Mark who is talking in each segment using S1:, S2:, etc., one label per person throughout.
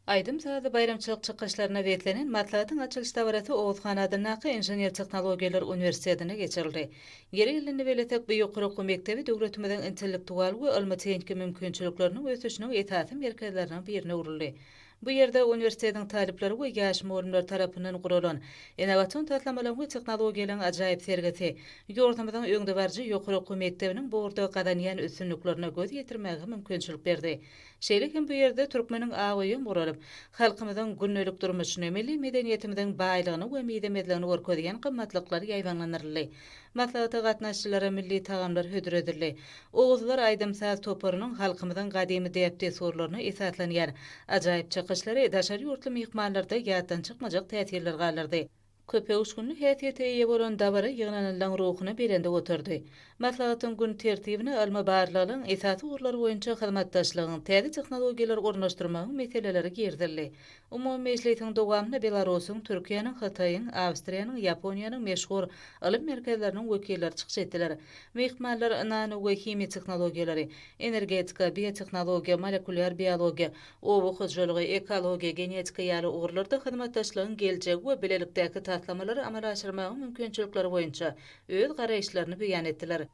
S1: Aýdym-sazly baýramçylyk çykyşlaryna beslenen maslahatyň açylyş dabarasy Oguz han adyndaky Inžener-tehnologiýalar uniwersitetinde geçirildi. Ýeri gelnende bellesek, bu ýokary okuw mekdebi döwletimiziň intellektual we ylmy-tehniki mümkinçilikleriniň ösüşiniň esasy merkezleriniň birine öwrüldi. Bu ýerde uniwersitetiň talyplary we ýaş mugallymlar tarapyndan guralan innowasion taslamalaryň we tehnologiýalaryň ajaýyp sergisi ýurdumyzyň öňdebaryjy ýokary okuw mekdebiniň bu ugurda gazanýan üstünliklerine göz ýetirmäge mümkinçilik berdi. Şeýle hem bu ýerde türkmeniň ak öýem guralyp, halkymyzyň gündelik durmuşyny, milli medeniýetimiziň baýlygyny we mizemezligini görkezýän gymmatlyklar ýaýbaňlandyryldy. Maslahata gatnaşyjylara milli tagamlar hödür edildi. Oguzlar aýdym-saz toparynyň halkymyzyň gadymy däp-dessurlaryna esaslanýan ajaýyp çykyşlary daşary ýurtly myhmanlarda ýatdan çykmajak täsirler galdyrdy. Köpöwüşginli häsiýete eýe bolan dabara ýygnanylaň ruhuny belende göterdi. Maslahatyň gün tertibine ylmy-barlaglaryň esasy ugurlary boýunça hyzmatdaşlygyň, täze tehnologiýalary ornaşdyrmagyň meseleleri girizildi. Umumy mejlisiň dowamynda Belarusyň, Türkiýäniň, Hytaýyň, Awstriýanyň, Ýaponiýanyň meşhur ylym merkezleriniň wekilleri çykyş etdiler. Myhmanlar nano we himiýa tehnologiýalary, energetika, biotehnologiýa, molekulýar biologiýa, Oba hojalygy, ekologiýa, genetika ýaly ugurlarda hyzmatdaşlygyň geljegi we bilelikdäki taslamalary amala aşyrmagyň mümkinçilikleri boýunça öz garaýyşlaryny beýan etdiler.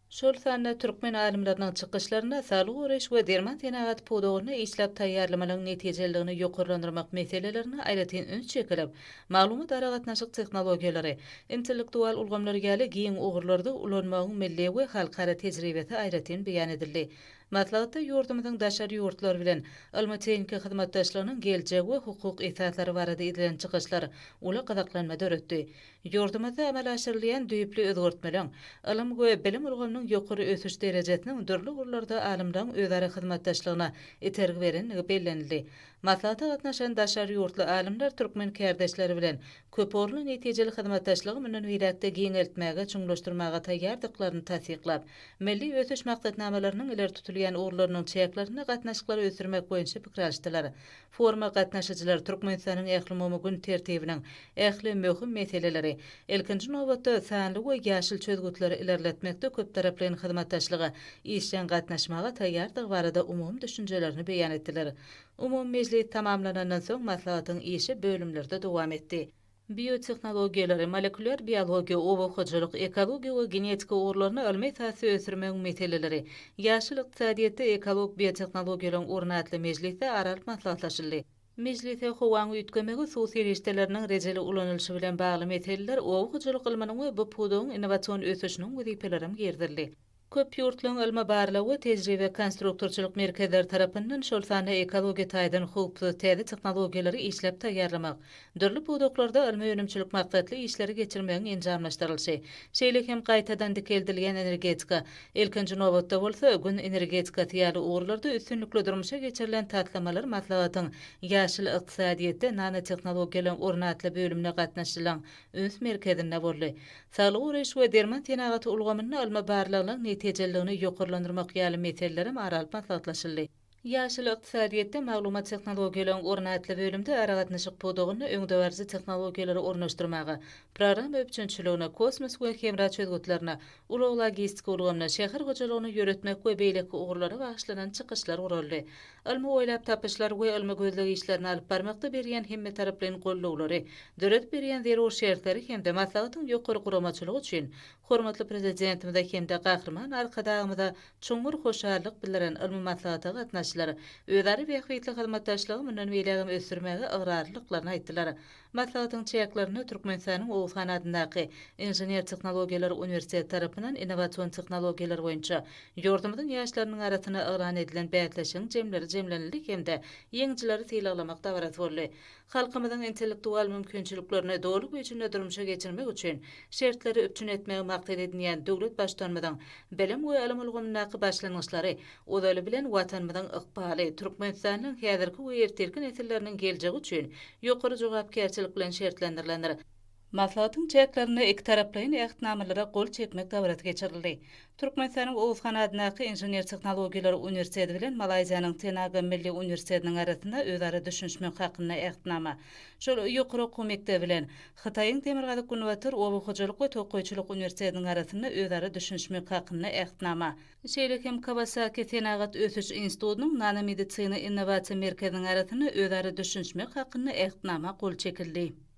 S1: Şol sanda türkmen alymlarynyň çykyşlarynda saglygy goraýyş we derman senagaty pudagynda işläp taýýarlamalaryň netijeliligini ýokarlandyrmak meselelerine aýratyn üns çekilip, maglumat-aragatnaşyk tehnologiýalary, intellektual ulgamlar ýaly giň ugurlarda ulanmagyň milli we halkara tejribesi aýratyn beýan edildi. Maslahatda ýurdumyzyň daşary ýurtlar bilen ylmy-tehniki hyzmatdaşlygynyň geljegi we hukuk esaslary barada edilen çykyşlar uly gyzyklanma döretdi. Ýurdumyzda amala aşyrylýan düýpli özgertmeleň, ylym we bilim ulgamynyň ýokary ösüş derejesiniň dürli ugurlarda alymlaryň özara hyzmatdaşlygyna itergi berendigi bellenildi. Maslahata gatnaşan daşary ýurtly alymlar türkmen kärdeşleri bilen köpugurly netijeli hyzmatdaşlygy mundan beýläk-de giňeltmäge, çuňlaşdyrmaga taýýardyklaryny tassyklap, Milli ösüş maksatnamalarynyň ileri tutulýan ugurlarynyň çäklerinde gatnaşyklary ösdürmek boýunça pikir alyşdylar. Foruma gatnaşyjylar Türkmenistanyň ählumumy gün tertibiniň ähli möhüm meseleleri, ilkinji nobatda, sanly we ýaşyl çözgütleri ilerletmekde köptaraplaýyn hyzmatdaşlyga işjeň gatnaşmaga taýýardygy barada umumy düşünjelerini beýan etdiler. Umumy mejlis tamamlanandan soň maslahatyň işi bölümlerde dowam etdi. Biotehnologiýalary, molekulýar biologiýa, oba hojalyk, ekologiýa we genetika ugurlaryny ylmy esasda ösdürmegiň meseleleri, Ýaşyl ykdysadyýetde ekologik biotehnologiýalaryň orny atly mejlisde ara alyp maslahatlaşyldy. Mejlise howaň üýtgemegi, suw serişdeleriniň rejeli ulanylyşy bilen bagly meseleler, oba hojalyk ylmynyň we bu pudagyň innowasion ösüşiniň wezipelerem girizildi. Köp ýurtlaryň ylmy-barlag we tejribe-konstruktorçylyk merkezleri tarapyndan, şol sanda ekologiýa taýdan howpsuz täze tehnologiýalary işläp taýýarlamak, dürli pudaklarda ylmy-önümçilik maksatly işleri geçirmegiň enjamlaşdyrylyşy, şeýle hem gaýtadan dikeldilýän energetika, ilkinji nobatda bolsa, Gün energetikasy ýaly ugurlarda üstünlikli durmuşa geçirilen taslamalar maslahatyň Ýaşyl ykdysadyýetde nanotehnologiýalaryň orny atly bölümine gatnaşyjylaryň üns merkezinde boldy. Saglygy goraýyş we derman senagaty ulgamynda ylmy-barlaglaryň netijeliligini ýokarlandyrmak ýaly meselelerem ara alyp maslahatlaşyldy. Ýaşyl ykdysadyýetde maglumat tehnologiýalaryň orny atly bölümde aragatnaşyk pudagynda öňdebaryjy tehnologiýalary ornaşdyrmaga, programma üpjünçiligine, kosmos we hemra çözgütlerine, ulag-logistika ulgamyna, şäher hojalygyny ýöretmek we beýleki ugurlara bagyşlanan çykyşlar guraldy. Ylmy oýlap tapyşlar we ylmy gözleg işlerini alyp barmakda berýän hemmetaraplaýyn goldawlary, döredip berýän zerur şertleri hem-de maslahatyň ýokary guramaçylygy üçin hormatly Prezidentimize hem-de Gahryman Arkadagymyza çuňňur hoşallyk bildiren ylmy maslahata gatnaşyjylar özara bähbitli hyzmatdaşlygy mundan beýlägem ösdürmäge ygrarlydyklaryny aýtdylar. Maslahatyň çäklerinde Türkmenistanyň Oguzhan adyndaky Inžener-tehnologiýalar uniwersiteti tarapyndan innowasion tehnologiýalar boýunça ýurdumyzyň ýaşlarynyň arasynda yglan edilen bäsleşigiň jemleri jemlenildi hem-de ýeňijileri sylaglamak dabarasy boldy. Halkymyzyň intellektual mümkinçiliklerini doly güýjünde durmuşa geçirmek üçin şertleri üpjün etmegi maksat edinýän döwlet Baştutanymyzyň bilim we ylym ulgamyndaky başlangyçlary Ozaly bilen, Watanymyzyň ykbaly, Türkmenistanyň häzirki we ertirki nesilleriniň geljegi üçin ýokary jogapkärçilik bilen şertlendirilendir. Maslahatyň çäklerinde ikitaraplaýyn Ähtnamalara gol çekmek dabarasy geçirildi. Türkmenistanyň Oguz han adyndaky Inžener-tehnologiýalar uniwersiteti bilen Malaýziýanyň Tenaga milli uniwersitetiniň arasynda özara düşünişmek hakynda Ähtnama, şol ýokary okuw mekdebi bilen Hytaýyň Demirgazyk-Günbatar oba hojalyk we tokaýçylyk uniwersitetiniň arasynda özara düşünişmek hakynda Ähtnama, şeýle hem Kawasaki senagat ösüş institutynyň Nanomedisina innowasiýa merkeziniň arasynda özara düşünişmek hakynda Ähtnama gol çekildi.